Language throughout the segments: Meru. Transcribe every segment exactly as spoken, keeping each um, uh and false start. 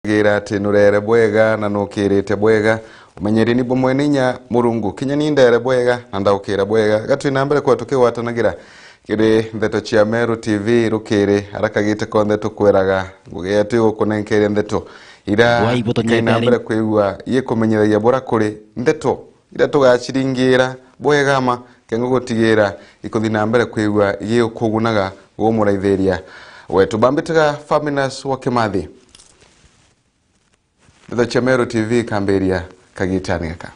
Gira ati nurere bwega na nukirite bwega. Umenyeri ni bumwe ni inya Murungu. Kinya ni ndere bwega na ndaukira bwega. Gatwi na mbere kwa tukigwatanagira kiri Ndeto cia Meru T V rukiri, arakagite konthe tukwiraga ngugi yetu igukunenkeria ndeto ira Wai buto kai na nyete mbere ari. Kwigua gikumenyithagia bura kuri ndeto ira tugaciringira bwega ma, kengo gutigira ikuthi na mbere kwigua igikugunaga gumuraithiria wetu. Bambitiga Faminas wa Kimathi. Ndeto cia Meru T V ikambiria kagitani gaka.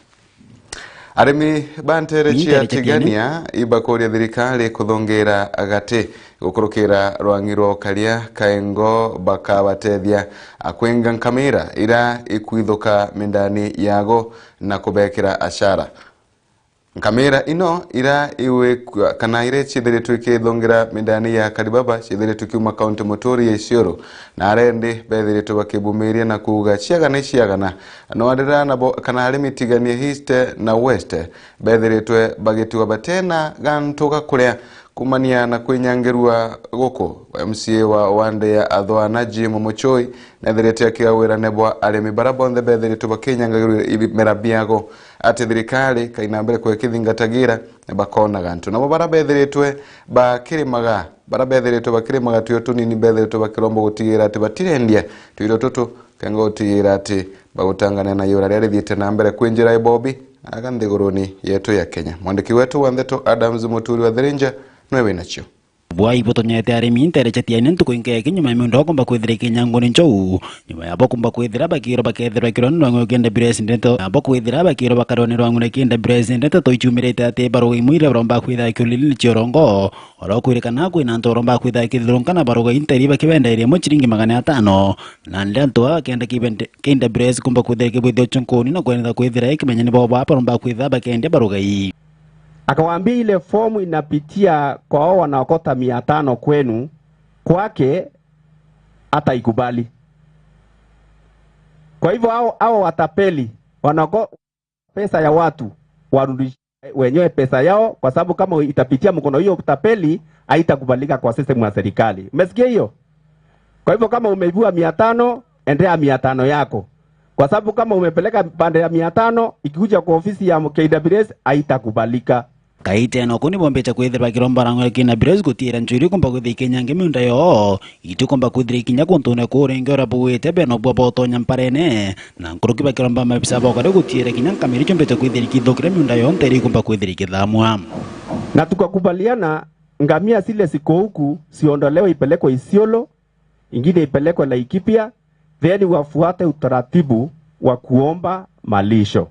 Arimi ba ntere cia Ntere cia Tigania. Tigania ibakuria thirikari kuthongeera gati gukurukira rwang'i rwa ukaria kaengo bakabatethia a kwinga nkamira ira ikwithuka mindani yago na kubekira acara. Nkamira ino ira iwikua kana ira ciithiritwe ikithungira mindani ya Karibaba ciithiritwe kiuma kaunti muturi ya Isiolo, na arendi bethiritwe bakibumiria na kuuga ciagana iciagana. No arira nabo kana arimi Tigania East na West bethiritwe bagitiwa batena gantu ga kuria kumania na kwinyangirua guku. M C A wa wande ya Athwana Jim Muchoi nethirite akiga wirane bwa arimi bara bonthe bethiritwe bakinyangagirua ibimera biago. Ati thirikari kai na mbere kwekithingatagira bakona gantu. Nabo bara bethiritwe bakirimaga, bara bethiritwe bakirimaga tuio tunini bethiritwe bakiromba gutigira ati batirendia tuiro tutu, kengo gutigira ati bagutangana na yura riria rithiite na mbere kwinjira ibobi aga nthiguruni yetu ya Kenya. Mwandiki wetu wa ndeto Adams Muturi wa Thirinja nwe winacio. Bwai butonyete arimi ntere cia Tigania ntuku inkeki nyuma ya miunda kumba kwithira ikinyangwa ni njou. Nyuma ya bo kumba kwithira bakirwa bakethirwa kirwa ni rwang'u rwa K W S ndeto, na bo kwithira bakirwa bakarwa ni rwang'u rwa K W S ndeto, toichumirite ati baruga imwe iria baromba kwithira kiulili ni cia urongo. Oro kwirikana kwina antu baromba kwithira kithurunka na baruga interi bakibendairie imwe ciringi magana atano. Na ndi antu aa bakenda kibende-, K W S kumba kwithira kibwithio chunkuni na kwenetha kwithira ikimenya ni bo ba baromba kwithira bakendia baruga ii. Akawaambia ile fomu inapitia kwa hao wanaokota mia tano kwenu, kwake hata ikubali. Kwa hivyo hao, hao watapeli, wanaoko-, pesa ya watu, warudishe wenyewe pesa yao, kwa sababu kama itapitia mkono hiyo utapeli, haitakubalika kwa system ya serikali. Umesikia hiyo? Kwa hivyo kama umeibua mia tano, endea mia tano yako. Kwa sababu kama umepeleka pande ya mia tano, ikikuja kwa ofisi ya K W S, haitakubalika. Kaite no kuni bombete kwithirwa kiromba rang'we kina Bros gutiira ncwiri kumba kwithira ikinyange miunda yoo, itikumba kwithira ikinya kuntune kuu ringi uria bugwite beno bwa botonya mparene, na nkuruki bakiromba mabisa bokari gutiira kinya nkamiri chombete kwithira ikithukire miunda yoo ntere ikumba kwithira ikithamwa. Na tukakubaliana ngamia zile ziko huku ziondolewe, ipelekwe Isiolo, ingine ipelekwe Laikipia, then wafuate utaratibu wa kuomba malisho.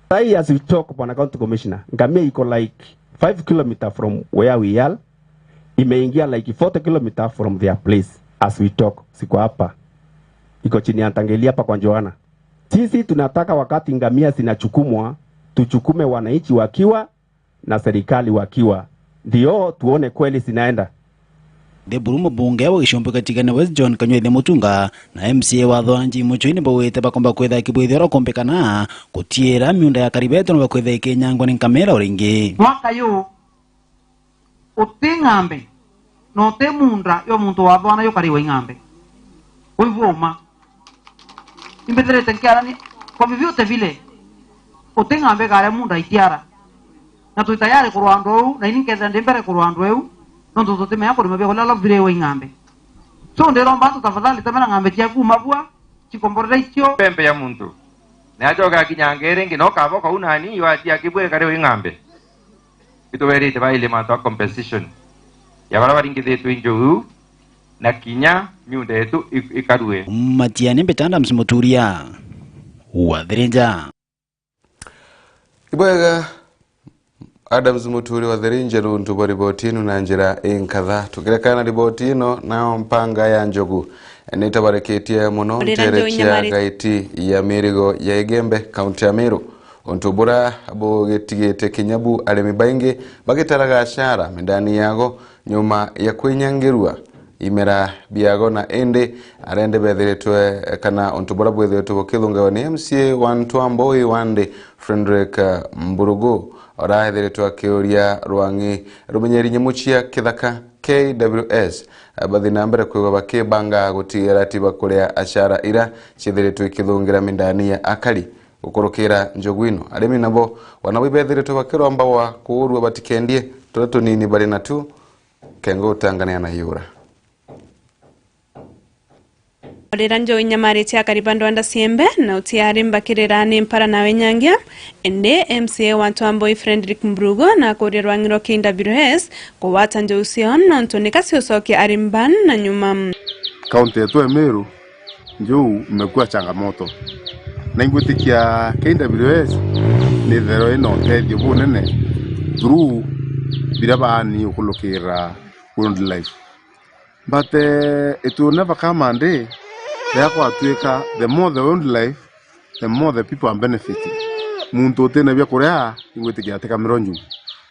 Sai as we talk, Bwana County Commissioner, ngamia iko like five kilometer from where we are, imeingia like forty kilometer from their place as we talk. Siko hapa, iko chini ya Ntangili hapa kwa Joana. Sisi tunataka wakati ngamia zinachukumwa, tuchukume wananchi wakiwa na serikali wakiwa, ndio tuone kweli zinaenda. Nthiburu mubunge wa gicumbi kia Tigania West John Kanyuithia Mutunga na M C A wa Thwanji Muchoi ni baugite bakomba kwithira kibwithio oro kumbikana gutiira miunda ya Karibeto no bakwithira ikinyangwa ni nkamira o ringi. Mwaka yu uti ng'ambe na uti munda yo muntu wa Thwana yukariwa ing'ambe. Wigua uma. Imbithirite nkiarania kwa vyovyote vile, uti ng'ambe ikaria munda itiara. Na twi tayari kurwa andu au, na ini nkethira ndi mbere kurwa andu au, nontu tutimenya kurima biakuria uria biriwa ing'ambe. So, ndiromba antu, tafadhali, temera ng'ambe ciaku uma bua, cikomborere icio. Pembe ya muntu. Na acoka akinya ngeri ingi, no kaba kau nani, yo atia kibwe kare wi ng'ambe. Ituberite baile mantu a compensation ya baria baringithitwe injogu, na kinya miunda yetu i-, ikarue. Matiani Mbita Adams Muturia, wa Thirinja. Ibwega, Adams Muturia wa Thirinja, nuntu bwa riboti ino na njira inkatha. Tukirekana na riboti ino, nao mpanga ya njogu nitabarikitie muno ntere cia gaiti ya mirigo ya Igembe, kaunti ya Meru. Untu bura bugitigite kinya bu arimi baingi bagitaraga acara mindani yago nyuma ya kwinyangirua imera biago, na indi arende bethiritwe kana untu bura bwithiritwe bukithungawa ni M C A wa Ntwamboi Wande, Frederick, eh, Mburugu, uraethiritwe akiuria rwang'i rumenyeri nyamu cia kithaka, K W S, bathi na mbere kwigwa bakibanga gutigira ati bakuria acara ira ciithiritwe ikithungira mindani ya akari. Gukurukira njogu ino, arimi nabo, wana bo ibethiritwe bakiromba wa kuurua batikendie turia tunini bari natu, kenga utangania na iura. Orira njogu inyamaritie akari ba ndwanda ciembe, na uti ari mbakirira ni mpara nawe nyangia, indi M C A wa Twamboi Frederick Mbrugo na akuria rwang'i rwa K W S kugwata njogu ciao, nontu nika ciucokia arimi baa na nyuma. Kaunti yetu ya Meru, njogu imekuwa changamoto. Na ingwitikia K W S ni thero ina utethio bunene through biria baani ukulukira wildlife. But, eh, it will never come a day riria gwatuika the more the wildlife, the more the people are benefiting. Muntu utina bia kuria, ingwitikia atikamirwa njugu.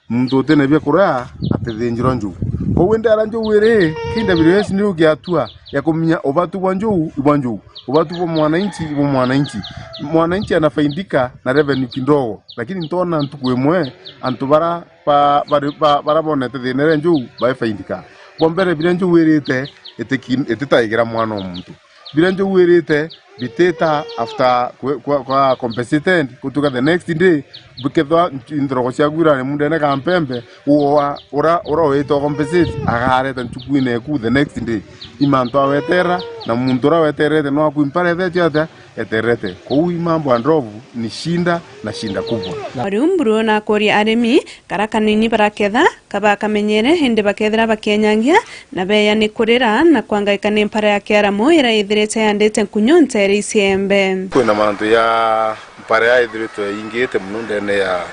Muntu utina bia kuria, atithinjirwa njugu. Koguo indi ara njugu iri, K W S ni ugia atua ya kumenya ubatu bwa njugu, ibwa njugu. Ubatu bwa mwananchi, ibwa mwananchi. Mwananchi anafaidika na revenue kidogo, lakini ntona ntuku imwe antu bara ba-, bari-, ba-, bara bonete thina iria njugu baifaidika. Bwa mbere, biria njugu irite, itiki-, ititaigira mwana o muntu. Biria njugu irite, bitita after kwe-, kwa, kwa compensated, gutuika the next day, bikethwa nch-, nthorogo ciaku irari mundene ka mpembe, uoa ura, ura witwa compensate, agareta nchukuine eku the next day. I mantu aweterera, na muntu ura wetererete no aku impara ethetio atia? Etererete. Kou i mambo ya ndovu ni shinda na shinda kubwa. O riu Mburu nakuria arimi, kara kanini baraketha, kabakamenyere, indi bakethira bakienyangia, na beya ni kurira, na kwangaika ni mpara ya kiaramu iria ithirite yandite nkunyu ntere iciembe. Kwina mantu ya mpara ya ithiritwe ingite mono ndene ya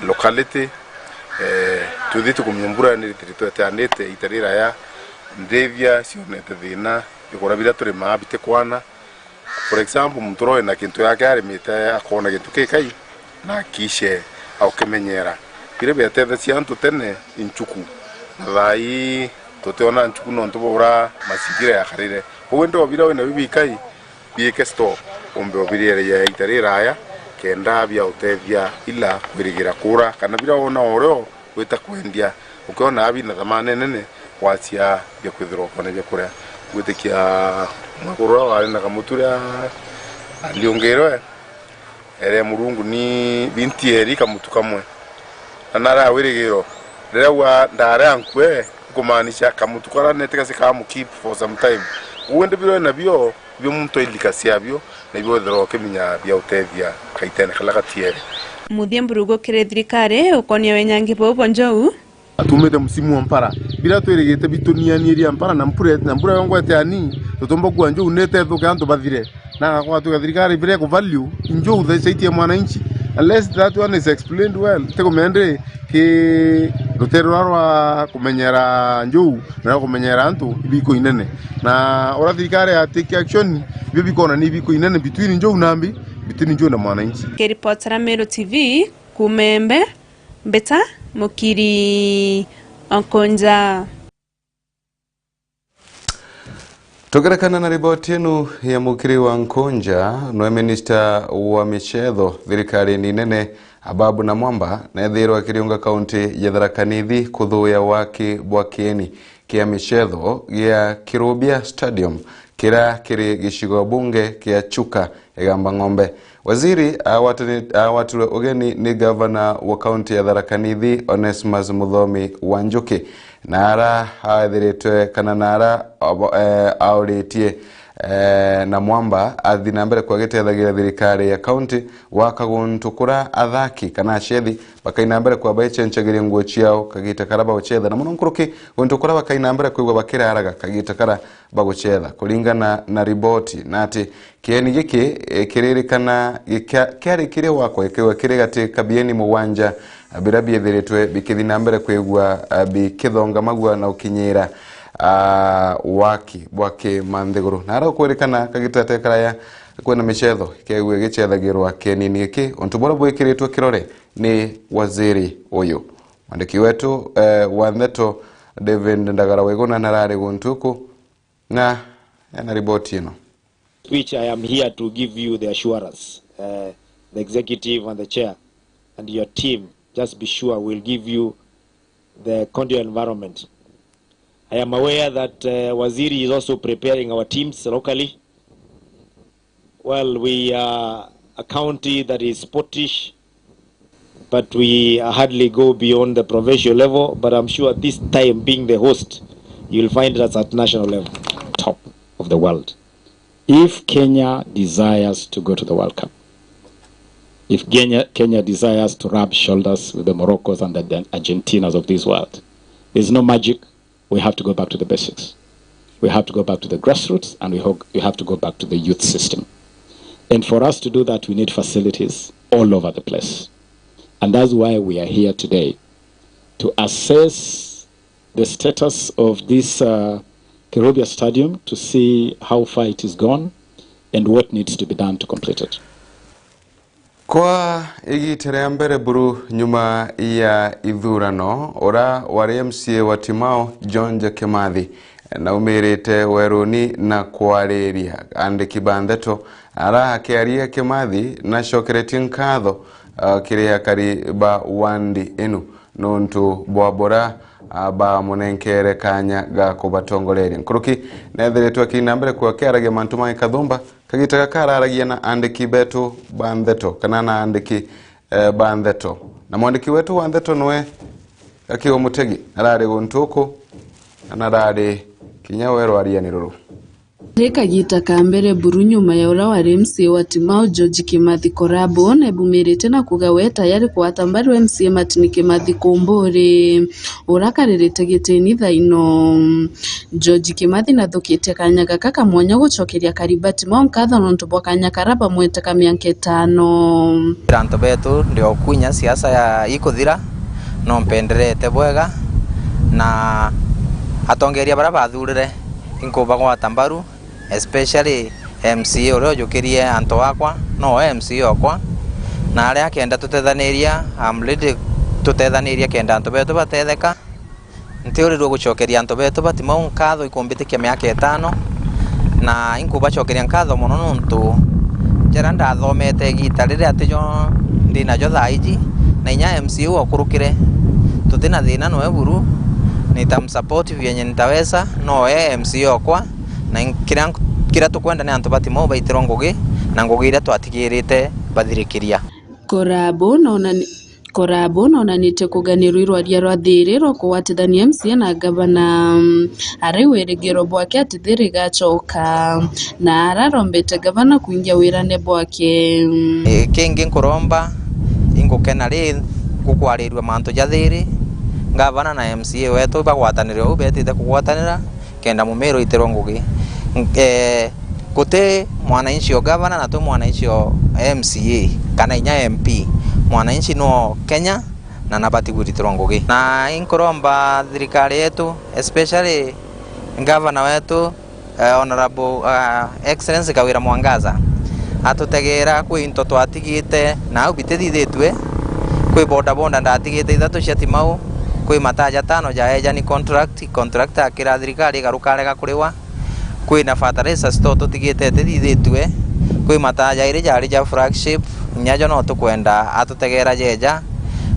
locality. Eh, twithite kumenya mbura ni rithiritwe yandite ita riraya, ndithia cionete thina, bikura biria turimaa bitikwana. For example, muntu uria wina kintu yake arimite akona kintu kikai, na akishe aukimenyera. Biria biatethecia antu tene i nchuku, na thaa ii tutiona nchuku nontu bwa uria mazingira yakarire. Koguo indi o biria wina bio bikai, biike store, umbe ubiriere ya ita riraya, kenda biautethia ila kwirigira kura, kana biria wona o rio wita kwendia, ukiona abi na thamani nene, wacia bia kwithirwa ukona bia kuria. Ngwitikia mwekuru uria wari na kamutu ria aliungirwe, ere Murungu ni binti eri kamutu kamwe. Na nara wirigiro, riria wa ndare ankue, kumaanisha kamutu kara neti gacikaga mu keep for some time. Uguo indi biria wina bio, bio muntu ailika ciabio, na ibio wethirwa ukimenya bia utethia kaitene kala gatiere. Muthia Mburugu kiri thirikari ukonia wenyangi buu bwa njogu. Tumite msimu wa mpara. Biria twirigite bitunianiria mpara na mpura, na mbura yongwa itiani, tutumba kua njogu ni itethuke antu bathire. Na agakwa tuga thirikari biria ku value, njogu the safety ya mwananchi. Unless that one is explained well, tikumende ki rutere rwa rwa kumenyera njogu, na rwa kumenyera antu, ibiko inene. Na ura thirikari ya take action, ibio bikona ni ibiko inene between njogu na mbi, between njogu na mwananchi. Kiripotera Meru T V, Kumembe, Mbita, Mukiri, Onkonja. Tukirekana na riboti inu ya Mukiri wa Nkonja, nwe minista wa micetho thirikarine inene, Ababu Namwamba, neethirwe akiriunga kaunti ya Tharaka Nithi kuthuya waki bwa kieni kia micetho gia Kirubia Stadium, kiria kiri gicigo bunge kia Chuka, Igamba Ng'ombe. Waziri agwatani-, agwatirwe ugeni ni gavana wa kaunti ya Tharaka Nithi, Onesmus Muthomi Wanjuki, na ara aethiritwe kana na ara abo-, eh, auritie, eh, Namwamba athi na mbere kwa gitethagira thirikari ya kaunti gwaka guntu kura athaki kana acethi bakaina mbere kwa baicencagiria nguo ciao kagita kara baucetha, na muno nkuruki guntu kura bakaina mbere kwigua bakiraraga kagita kara bagucetha. Kuringana na riboti, na ati kieni giki, eh, kiririkana gikia-, kiarikirie gwakwa gikigwa kiri gati ka bieni mugwanja, ah, biria biithiritwe bikithi na mbere kwigua, ah, bikithongamagua na ukinyira, ah, waki bwa kimanthiguru. Na ara ukwirikana kagita te karaya kwina micetho, kegwe gicethagirwa kienini giki, untu buria bwikiritwe kirore ni waziri uyu. Mwandiki wetu, eh, wa ndeto David Ndagara Wiguna narari guntu uku na ena riboti ino. Which I am here to give you the assurance, eh, the executive and the chair and your team just be sure we'll give you the conducive environment. I am aware that, uh, Waziri is also preparing our teams locally. Well, we are a county that is sportish, but we hardly go beyond the provincial level. But I'm sure this time, being the host, you'll find us at national level, top of the world. If Kenya desires to go to the World Cup, if Kenya, Kenya desires to rub shoulders with the Moroccos and the Argentinas of this world, there's no magic. We have to go back to the basics. We have to go back to the grassroots, and we, ho- we have to go back to the youth system. And for us to do that, we need facilities all over the place. And that's why we are here today, to assess the status of this, uh, Kirubia Stadium, to see how far it is gone and what needs to be done to complete it. Kwa igiita ria mbere buru nyuma ya ithurano, ura wari M C A wa Timau, George Kimathi, naumirite weruni na kwariria andiki ba ndeto. Ara akiaria, Kimathi nacokeretie nkatho, ah, kiri akari ba wandi inu nuntu bwa bura, ah, bamunenkere kanya ga kubatongoreria. Nkuruki nethiritwe akina mbere kwa akiaragia mantu ma gikathumba, kagita gaka araragia na andiki betu ba ndeto, kana na andiki, eh, ba ndeto. Na mwandiki wetu wa ndeto nwe Gakigo Mutegi, arari guntu uku, na narari kinya we rwariani ruru. Ri kagita ka mbere buru nyuma ya ura wari M C A wa Timau, George Kimathi Korabo, nebumirite na kuga we tayari kugwata mbaru M C A Martin Kimathi Kumburi, ura akaririte gitini thaino. George Kimathi nathukitie kanya gaka ka mwanya gucokeria akari ba Timau nkatho nontu bwa kanya kara bamwete ka mianka itano. Antu betu ndio kunya siasa ya ikuthira, no mpenderete bwega, na atongeria bara bathurire inkubagwata mbaru, especially M C A uria ujukirie antu akwa, no we M C A okwa, na aria akenda tutethaniria, I'm ready tutethaniria kenda antu betu batetheka. Ntiurirwe gucokeria antu betu ba Timau nkatho ikumbitikia miaka itano, na inkubacokeria nkatho mono nontu jaria ndathomete igita riria tijo ndinajo thaa iji, na inya M C A uu okurukire, tutina thina noe buru, nitamsupport vyenye nitaweza, noe M C A okwa, na in-, kiria nk-, kiria tukwenda ni antu ba Timau baitirwa ngugi, na ngugi iria twatigirite bathirikiria. Korabo nonani-, Korabo nonanitie kuganirwa irwaria rwa thiri rwa kugwatithania M C A na ngavana, mm, aria wirigiro bwake ati thiri igacoka, na ararombete ngavana kuingia wirane bwake. E, kingi nkuromba, ingukena ri gukwarirua mantu ja thiri, ngavana na M C A wetu bagwatanire uu betite kugwatanira, kenda Mumiru aitirwe ngugi. N-, eh, guti mwananchi o gavana na ti mwananchi o M C A kana inya M P. Mwananchi no Kenya na nabati gwiritirwa ngugi. Na inkuromba thirikari yetu, especially gavana wetu, eh, Honorable, ah, Excellency Kawira Mwangaza, atutegera kwi into twatigite na au bitithithitue. Kwi bodaboda ndatigite ithatu cia Timau, kwi mataa jatano ja ejani contract, contract akira thirikari igaruka arega kuriwa. Kwi na fertilizer store tutigite itithithitue, kwi mataa jairi jari ja flagship, inya jo no tukwenda atutegera jeja.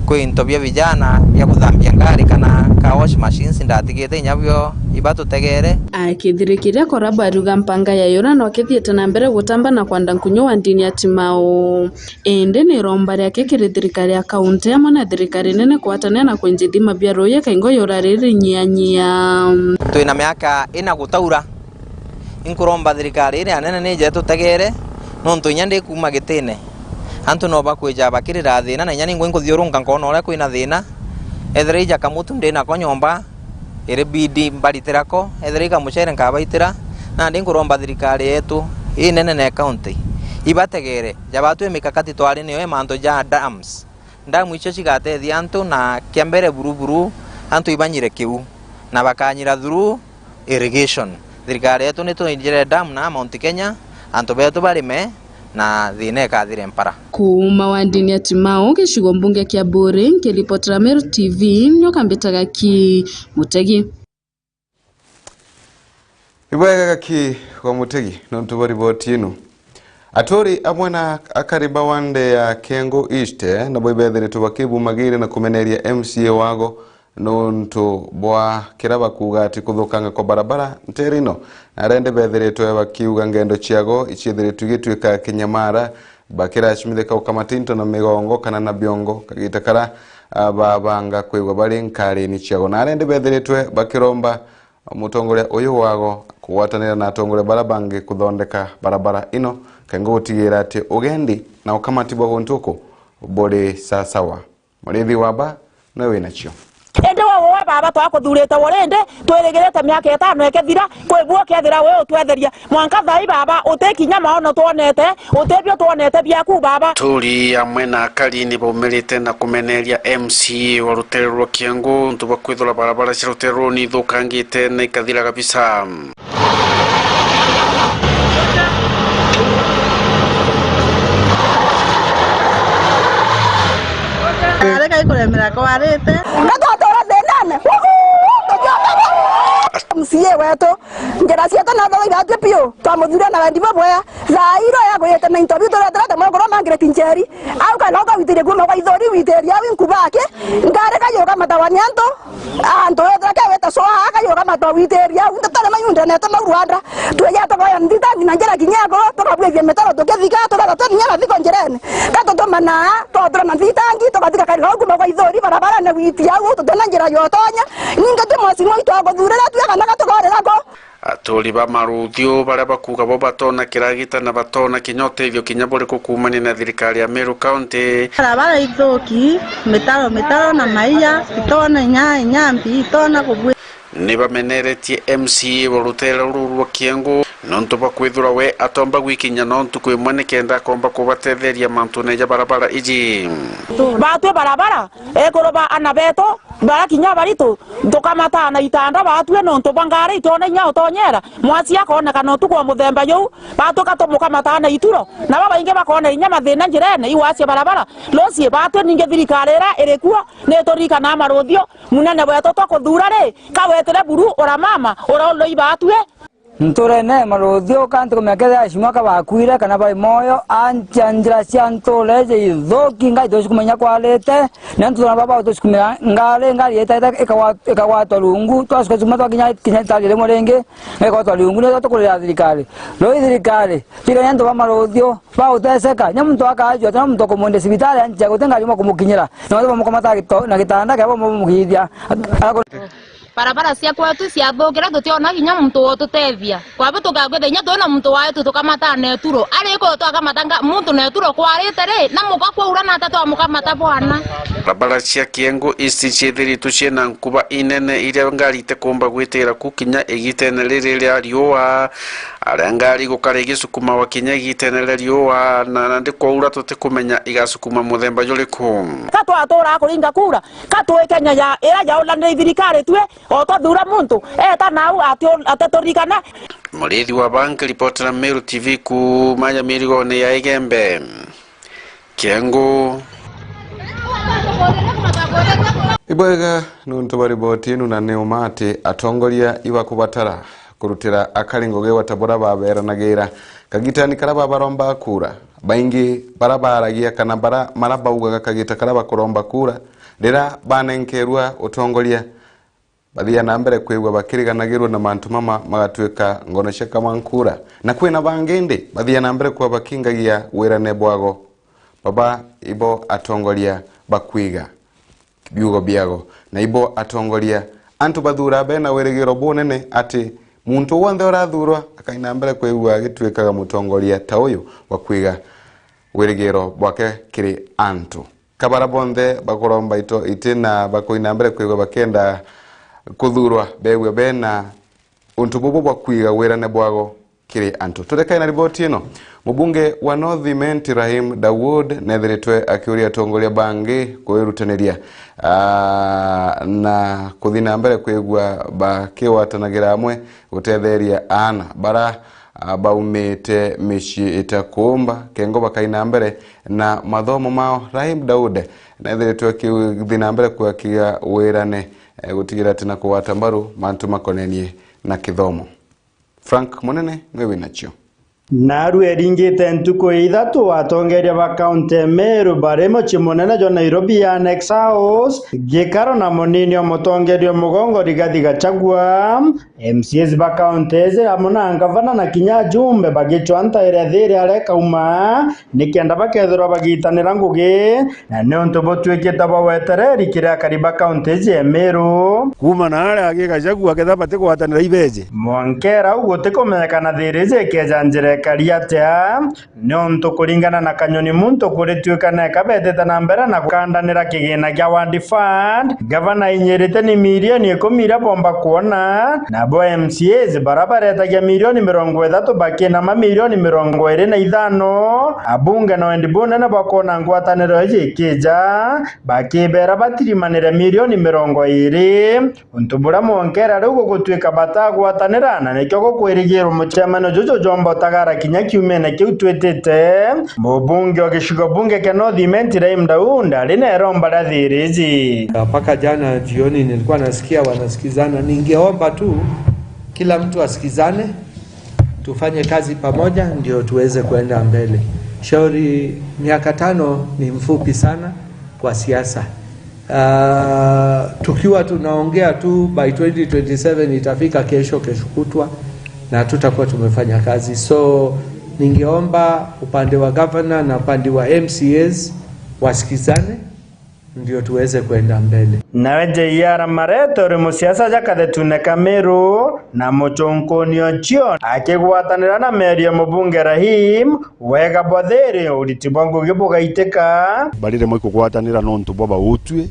Kwi into bia vijana bia kuthambia ngari kana car wash machines ndatigite inya bio ibatutegere. Akithirikiria Korabo ariuga mpanga ya yura no kithiite na mbere gutamba na kwanda nkunyu wa ndini ya Timau. Indi ni iromba riake kiri thirikari ya kaunti amwe na thirikari nene kugwatania na kwinjithima bia ruuji kaingo yura riri nyianyia. Twina miaka ina gutaura. Inkuromba thirikari iria nene nije itutegere, nontu inya ndi kuuma gitine, antu no bakwija bakirira thina, na inya ningwa inkuthiurunka nkona uria kwina thina. Ethira ija kamutu ndi nako nyomba, iri bidi mbaritira ko, ethira ika mucere nkabaitira. Nandi nkuromba thirikari yetu inene na county ibategere, jabatwi mikakati twari niyo i mantu ja dams. Ndamu icio cigatethia antu, na kia mbere buru buru antu ibanyire kiu na bakanyira through irrigation. Thirikari yetu nitwinjire ndamu na Mount Kenya, antu betu barime na thina ikathire mpara. Kuuma wandini ya Timau, gicigo mbunge kia Buuri, nkiripotera Meru T V, nyoka mbitaga ki Mutegi. Ibwega gaki gwa Mutegi nontu bwa riboti ino. Aturi amwe na akari ba wande ya Kiengu East nabo ibethiritwe bakibumagiria na kumeneria M C A wago nuntu bwa kiria bakuuga ati kuthukanga kwa barabara ntere ino. Na aria indi bethiritwe bakiuga ngendo ciago iciethiritwe igituika kinyamara, bakiracimithika gukamata into na migongo kana na biongo kagita karia, ah, babanga kwigwa bari nkarini ciago. Na aria indi bethiritwe bakiromba mutongoria uyu wago kugwatanira na atongoria baria bangi kuthondeka barabara ino, kenda gutigira ati ugendi na ukamati bwa guntu uku buri sasawa. Murithi wa ba niwe wina cio. Indi we, we baba, twakuthurite wo rindi, twirigirite miaka itano ikithira, kwi bu ukethira wi utwetheria. Mwanka thaa ii, baba, uti kinya maono twonete, uti bio twonete biaku, baba. Aturi amwe na akari ni baumirite na kumeneria M C A wa rutere rwa Kiengu untu bwa kwithira barabara cia rutere ruu ni ithukangite na ikathira kabisa. Areka ikuremera kwarite. Gatwatura thinene. M C A wetu, njira cietu na thoro iratue piu, twamuthurira na wendi bubwea. Thaa ii ro yagwite na into biu tureterete muguru mangireti njeri. Au kana ukawitiria kuuma kwa ithori, witiria au inkuba aki, ngari kayuka matawa ni antu, antu wethira ke wita swa kayuka matawa witiria au, ntu tari mayunda netu mau Rwanda. Twija tukoya nthitangi na njira kinya iguru, tukabwithia mitaro tukithika, tugetha tuni nya mathiko njirene. Gatutumana, twatura na nthitangi, tukathika kari kau kuuma kwa ithori, barabarane witi au, tutina njira yotonya. Ningi ti mwasimu itu aguthurira, tue kana gatukorira ko. Aturi ba Maruthiu baria bakuuga bo batona kiragita na batona kinya utethio kinya buriku kuumania na thirikari ya Meru County. Barabara ithuki, mitaro, mitaro na maia, itona inya, inya mbi, itona kubwi. Ni bameneretie M C A wa rutere ruru rwa Kiengu nontu bwa kwithirwa we atomba gwikinya nontu kwi mwe nikenda akomba kubatetheria mantune ja barabara iji. Batwi barabara, ekuru ba ana betu, bara kinya baritu, tukamataa na itanda batue nontu bwa ngari itona inya utonyera. Mwasi akonekana utuku wa muthemba juu, batuka tumukamataa na ituro, na babaingi bakona inya mathina njirene, igwacia barabara. Rucii batue ningi thirikari ira iri kuo nituririkanaa Maruthiu, munene wetu tukuthura ri, kawetire buru ura mama, ura uloi batue. Nturene Maruthiu, kanti kumenya kethira acimwa ka bakuire kana bari moyo, antia njira cia ntura iji ithuki, ngai tucikumenya kwarite, na ntu twana baba tucikumenya ngari, ngari itaite ikagwa-, ikagwatwa rungu, twacuka cuma twakinya kinya itari rimwe ringi, ikagwatwa rungu, nitho tukurira thirikari. Rui thirikari, tirene antu ba Maruthiu, bauteseka, nya muntu akajua, tena muntu kumwende cibitari antia guti ngari mwa kumukinyira, na watu bamukamata gito-, na gitanda kia bamumugiithia. Barabara cia kwetu ciathukire, tutiona kinya muntu wa ututethia. Kwabi tukakwitha inya twina muntu waetu tukamatana eturo. Ari ko twakamata nga-, muntu na eturo kwarite ri, na muka kwaura na ata twamukamata bwana? Barabara cia Kiengu East ciithiritwe ciina nkuba inene iria ngari itikumba gwitira ku kinya igitene riri ria riua, aria ngari igukara igisukumawa kinya igitene ria riua, na nandi kwaura tutikumenya igasukuma muthemba juriku. Ka twaturaa kuringa kura, ka twi Kenya ya, ira yaulanire ithirikari tue, o twathura muntu, eta nau ati-, atituririkana. Murithi wa Bank, ripoti na Meru T V kuuma Nyamirigone ya Igembe. Kiengu. Ibwega nuntu bwa ripoti inu, na ni uma ati atongoria ibakubatara kurutira akari ngugi gwata buria baberanagira kagitani karia babaromba kura. Baingi bara baragia kana bara, mara baugaga kagita karia bakuromba kura, riria banenkerua utongoria, bathia na mbere kwigua bakiriganagirua na mantu mama magatuika ngono cia kamwankura. Na kwina bangi indi bathia na mbere kwa bakingagia wirane bwago. Baba ibo atongoria bakwiga biugo biago, na ibo atongoria antu bathuraa bena wirigiro bunene ati muntu wonthe urathurwa akaina mbere kwigua agituikaga mutongoria ta uyu wa kwiga wirigiro bwake kiri antu. Ka bara bonthe bakuromba ito iti na bakuina mbere kwigua bakenda kuthurwa, beegua bena untu bubu bwa kwiga wirane bwago kiri antu. Turekae na riboti ino. Mubunge wa North Imenti Rahim Dawood nethiritwe akiuria atongoria bangi kwirutaniria, aa, na kuthi na mbere kwigua bakigwatanagira amwe gutetheria aana bara, aa, baumite micii itakuumba kengo bakaina mbere na mathomo mao. Rahim Dawood nethiritwe akithi na mbere kuakiga wirane, eh, gutigira ati na kugwata mbaru mantu makonenie na kithomo. Frank Munene, niwe wina cio. Naru eringite ntuku ithatu, atongeria ba kaunti ya Meru bari mucii munene jwa Nairobi ya Annex House, gikaro na munini o mutongeria o mugongo Rigathi Gachagua, M C As ba kaunti iji amwe na ngavana na kinya ajumbe bagicwa ntaire thiri aria ikauma, nikenda bakethirwa bagitanira ngugi, na niuntu butwikite bwa wetereri kiri akari ba kaunti iji ya Meru. Kuuma na aria agi Gachagua, ketha batigwatanira ibeje. Mwankera au gutikumenyekana thiri iji ikeja njira ikari atia, niuntu kuringana na Kanyoni Muntu kurituika neka betite na mbere na gukandanira kigina gia Ward Fund, gavana ainyirite ni milioni ikumi iria bomba kwona, nabo M C As bara baretagia milioni mirongo ithatu bakinama milioni mirongo iri na ithano, abunge na wendi bunene bwa kwona ngwataniro iji ikija, bakibera batirimanire milioni mirongo iri. Untu buria mwonkera riu gugutwika batagwatanira, na nikio gukwirigirwa mucemanio juju jomba utagara kinya kiumene kiu twitite. Mubunge wa gicigo bunge kia North Imenti, Ibrahim Daud, ari na iromba ria thiri iji. Mpaka jana jioni nilikuwa nasikia wanasikizana. Ningeomba tu kila mtu asikizane, tufanye kazi pamoja ndio tuweze kuenda mbele. Shauri, miaka tano ni mfupi sana kwa siasa. Ah, tukiwa tunaongea tu, by twenty twenty-seven itafika kesho, kesho kutwa, na hatutakuwa tumefanya kazi. So, ningeomba upande wa governor na upande wa M C As wasikizane, ndio tuweze kwenda mbele. Nawe J R Marete uri musiasa ja kathetune ka Meru na mucunkuni o cio akigwatanira na meri ya mubunge Rahim, wega bwa thiri, uriti bwa ngugi bugaitika. Bari rimwe ikugwatanira nontu bwa bautwi,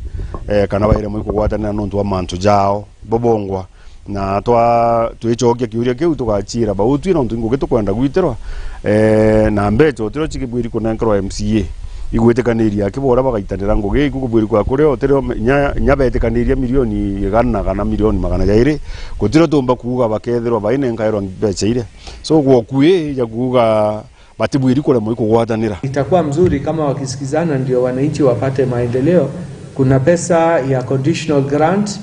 eh, kana bari rimwe ikugwatanira nontu bwa mantu jao bo bongwa. Na twa-, twicokia kiuria kiu, tugaciira bautwi nontu ngugi tukwenda gwitirwa, eh, na mbeca utirio cikibwiri kunenkerwa M C A. Igwitikaniria aki bora bagaitanira ngugi iku kubwiri kwa kuria utirio nya, nya betikaniria milioni igana kana milioni magana jairi, gutirio tumba kuuga bakethirwa bainenkairwa mbeca iria. So, gwa kwi ja kuuga batibwiri kuremwa ikugwatanira. Itakuwa mzuri kama wakisikizana ndio wananchi wapate maendeleo. Kuna pesa ya conditional grant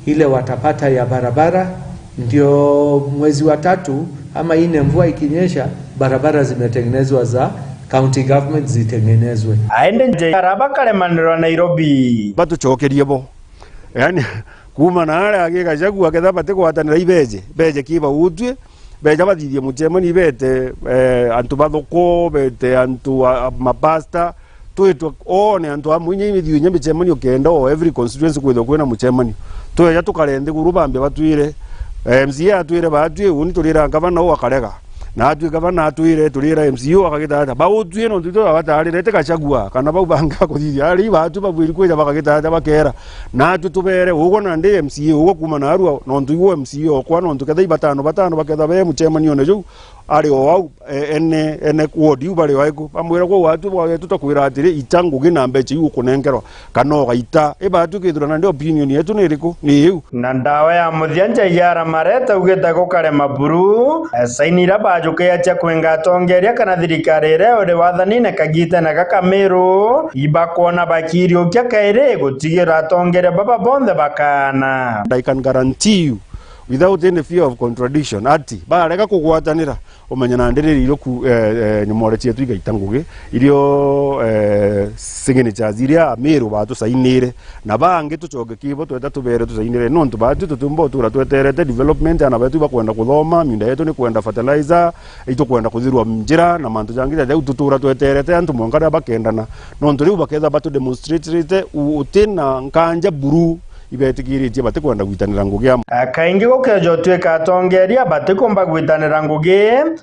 ile watapata ya barabara, ndio mwezi wa tatu ama nne mvua ikinyesha, barabara zimetengenezwa za county government zitengenezwe. Aende nje araba karemanirwa Nairobi. Batucokerie bo. Yaani, kuuma na aria agi Gachagua, ketha batigwatanira ibeje, beje ki bautwi, beja bathithie mucemanio, ibete, eh, antu bathuku, bete antu a, a, mapasta, twitwe one antu amwe inya imithio inya micemanio kenda o every constituency kwithwa kwina mucemanio. Tweja tukare nthiguru bambe batwire, eh, M C A atwire baatwi, uni turira ngavana uu akarega. Na atwi gavana atwire, turira M C A uu akagita atia? Bautwi nontu itwe twabataarire, ti Gachagua, kana bau bangi bakuthithia. Ari baatwi babwiri kwija bakagita atia bakeera? Na atwi tubeere, ugwe nandi M C A, ugwe kuuma narua, nontu igwe M C A okwa, nontu kethira ibatano batano bakethwa be mucemanione juu, ari o au, e-, ene, ene ward iu bari o aiku. Bamwira, kwou atwi bwagetu twakwira atiri, ita ngugi na mbeca iu ukunenkerwa, kana ugaita. Ibatwi kethirwa nandi opinion yetu ni iriku? Ni iu. Na ndawa ya muthia J R Marete augite gukare maburu, e, saini iria bajukia cia kwinga atongeria kana thirikari iria uri wathanine kagitene gaka Meru, ibakwona bakiriukia kairi gutigira atongeria baba bonthe bakaana. I can guarantee you, without any fear of contradiction, ati barega kugwatanira, umenye nandi riri irio ku, eh, eh, nyomore cietu igaita ngugi, irio, eh, signatures iria Amiru batusainire, na bangi tucoke kibo tweta tubere tusainire, nontu baatwi tutiumba utura tweterete development, ana betu ibakwenda kuthoma, miunda yetu ni kwenda fertilizer, itukwenda kuthirwa njira, na mantu jangi jaja, u tutura tweterete antu mwanka riria bakendana, nontu riu baketha batu demonstrate u-, uti na nkanja buru. Ibetikiritie batikwenda gwitanira ngugi amwe. Kaingi gukeja utwika atongeria batikumba gwitanira ngugi,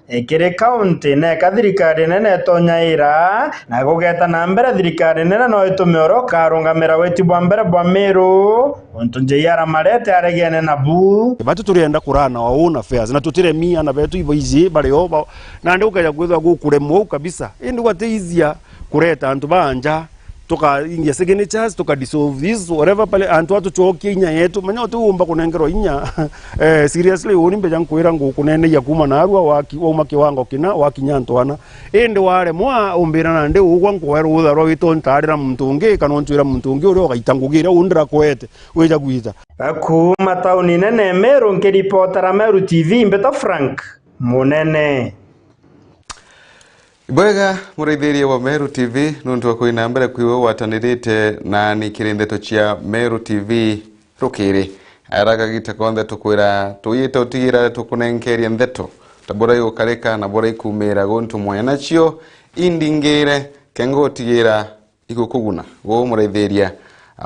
e, kiri kaunti, neka thirikari nene itonyaira, na gugeta na mbere thirikari nene no itume uria ukarungamira witi bwa mbere bwa Miru, untu J R Marete aregene nabu. Batu turienda kurana our own affairs, na tutiremi ana betu ibo iji bari o ba-, nandi gukeja kwithwa gukuremwa uu kabisa. Indi gwateithia kureta antu ba nja, tukaingia signatures, tuka dissolve this, whatever, pale, antu atucokie inya yetu. Menya utiumba kunengerwa inya. Eh, seriously, uni mbeja nkwira ngukuneneia kuma narua waki-, wauma kiwango kina, wakinya antu ana. Indi waremwa, umbira nandi ugwa nkwe rutha rwa wito ntarira muntu ungi, kana untwira muntu ungi uria ugaita ngugi iria undira kwete, wija gwita. Kuma tauni nene Meru, nkiripotera Meru T V, mbita Frank Munene. Bwega, muraithiria wa Meru T V, nuntu wa kwina mbere kwiwe watanirite na ni kiri ndeto cia Meru T V rukiri. Ara kagita konthe tukwira tuyite utigira tukunenkeria ndeto ta bura igukarika na bura ikumira guntu mwaya nacio indingire kenga utigira igukuguna. Guu muraithiria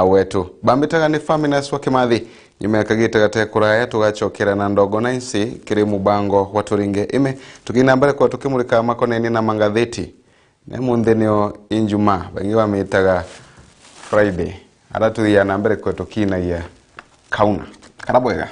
wetu. Bambitaga ni Faminas wa Kimathi. Nyuma ya kagita gate kuraya, tugacokera na ndogo na insi kiri mubango wa Turinge Ime, tukina mbere kwa tukimurika makoneni na mangatheti. Ne munthi nio Injuma, bangi bamitaga Friday. Ara tuthia na mbere kwa tukinagia kauna. Kara bwega.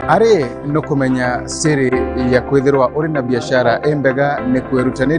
Ari nukumenya siri ya kwithirwa uri na biashara imbega ni kwirutaniria.